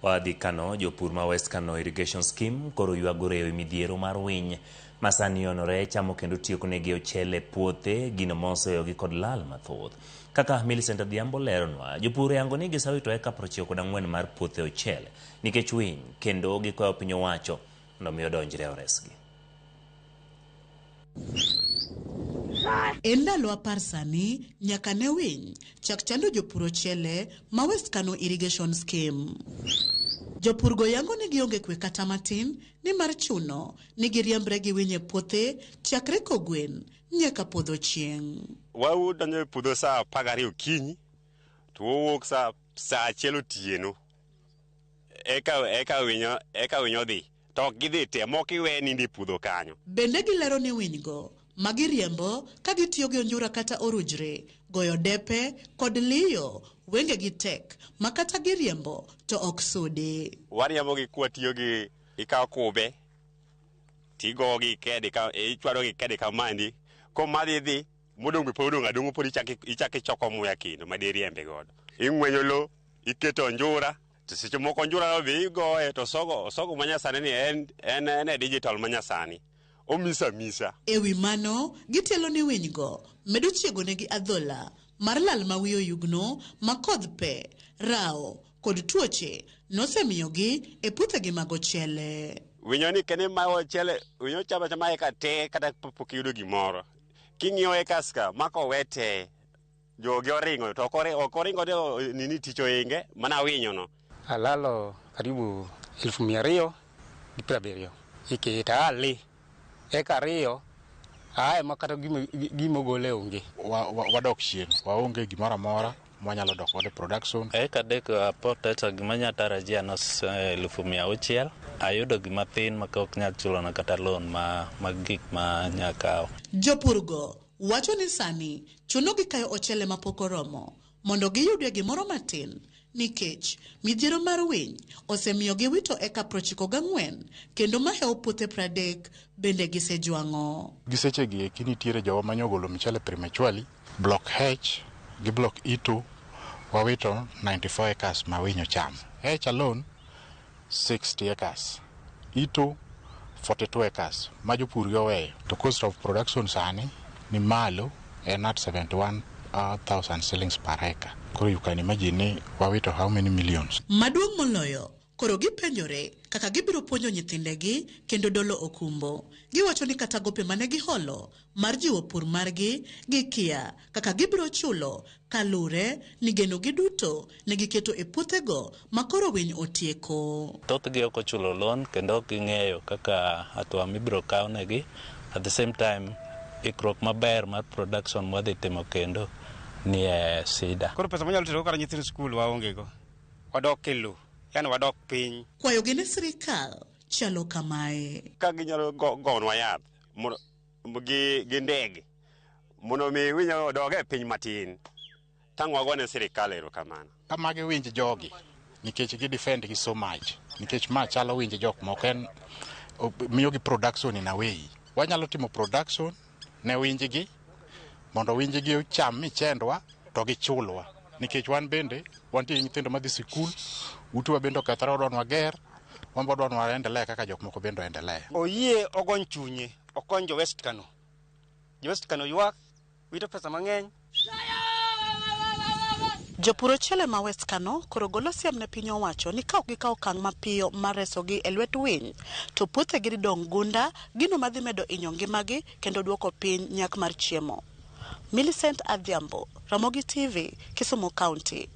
Wadhi Kano, jopur ma West Kano Irrigation Scheme koro ywago reyo e midhiero mar winy ma sani yonore chamo kendo tieko negi ochele e puothe, gino ma oseyogi kod lal mathoth. Kaka Millicent Adhiambo leronwa, jopur oyango ni gisewito eka 94 mar puothe ochele nikech winy kendo gikwayo piny owacho mondo mi odonjre oresgi. En ndalo apar sani nyaka ne winy chak chando jopur ochele ma West Kano Irrigation Scheme. Jopurgo yango ni gionge kwe kata matin nimar chuno ni giriembre gi winy e puothe chakre kogwen nyaka podho chieng'. Wadonjo e puodho saa 12 okinyi to wawuok saa 1 otieno. Eka winyo eka winyo dhi to ok gidhi te moko iwe nindo e puodho kanyo. Bende gilero ni winygo ma giriembo ka gitiyo gi onjura kata orujre, goyo depe kod liyo wengegi tek ma kata giriembo to ok sudi. Wariembogi kwatiyo gi ikawo kube tigogi kede ka ichwado gi kede kamandi komadhi idhi modong' be pod odong' adong'a pod ichako ichoko muya kendo ma diriembe godo. Ing'wenyo lo iketo onjura to seche moko onjura no be igoye to osogo osogo manyasani ni en e digital manyasani omisa misa. E wi mano, gitelo ni winygo medo chiegonegi adhola mar lal ma wiye oyugno ma kodh pe, rawo kod tuoche nosemiyogi e puothegi mag ochele. Winyo ni kene ma ochele winyo chamo achama eka te kata pok iyudo gimoro. King'iyo acres ka mako we te jogi oringo to ok oringo nini tich oinge mana winyo no. Alalo karibu 270,000 ikita ali eka ariyo ae ma kata gima ogole onge. Wadok chien, waonge gimoro amora mwanyalo dok godo e production. Eka adek apoteza gima nya tarajia no 600,000 ayudo gima thin ma ok nyal chulona kata loan ma mag gik ma nya kawo. Jopurgo wacho ni sani chunogi kayo ochele mapok oromo mondo giyudie gimoro matin nikech midhiero mar winy osemiyo giwito eka 94 kendo mahewo puothe 30 bende gisejwang'o. Gi sechegi eki nitiere jowa manyogolo michele prematurely, block H gi block E2 wawito 94 acres ma winy ochamo. H alone 60 acres, E2 42 acres ma jopur gi oweyo. To cost of production sani ni malo en at 71,000 shillings per acre. Koro you can imagine ni wawito how many millions. Maduong' moloyo, koro gipenjore kaka gibiro puonjo nyithindegi kendo dolo okumbo. Giwacho ni kata gope mane giholo mar jiwo pur margi gikia kaka gibiro chulo kalure ni genogi duto ne giketo e puothego ma koro winy otieko. Thothgi ok ochulo loan kendo ok ging'eyo kaka hatua mibiro kawnegi. At the same time, ikruok maber mar production mwadhi timo kendo ni e sida. Koro pesa mwanyalo tero kata nyithind skul waonge go. Wadok e lo, yani wadok piny. Kwayogi ne sirikal chalo kamae. Ka ginyalo gonwa yath gi ndege mondo mi winyo odog e piny matin. Tang' wagone sirikal erokamano. Ka magi winj jogi nikech gi defend gi so much nikech ma chalo winj jok moko en miyo gi production in a way. Wanyalo timo production ne winjgi mondo winjgi ocham michendwa to gichulwa nikech wan bende wantie gi nyithindo madhi sikul, utewa bende okethore wadwa ni wager, wan be wadwa ni waendelea kaka jok moko bende oendelea. Oyie ogony chunye, okony jo West Kano. Jo West Kano ywak, wito pesa mang'eny. Jopur ochele ma West Kano koro golo siem ne piny owacho ni ka ok gikawo okang' mapiyo mar resogi e lwet winy to puothegi dhi dong' gunda, gino madhi medo hinyo ngimagi kendo duoko piny nyak mar chiemo. Millicent Adhiambo, Ramogi TV, Kisumu County.